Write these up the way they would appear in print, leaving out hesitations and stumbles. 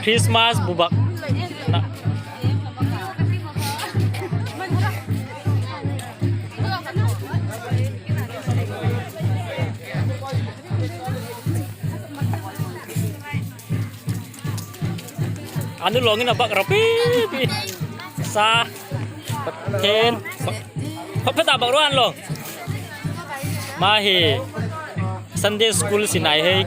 Christmas bubak na Anu longin a bak rapi pi sa then phata bak ruan lo ma hi Sunday school sinai hei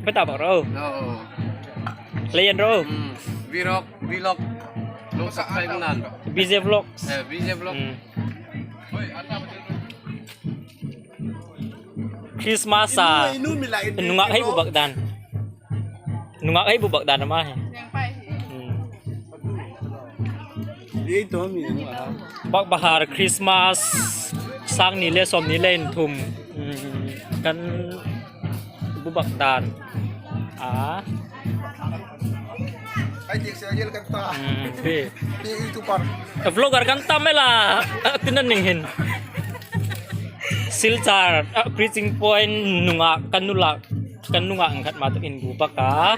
Phải tạo bảo rồi. Lên rồi. Vlog, vlog. Lo subscribe nan. BJ Vlogs. Eh, BJ Vlog. Christmas sa nunga hei bubak dan. Nunga hei bubak dan ma he. Bak bahar Christmas sang ni le som ni le in thum kan bubak dan a. Vlogger kan tam ela tinan ning hin. Silchar preaching point nunga kanula kanunga ang khat ma to in bubak a.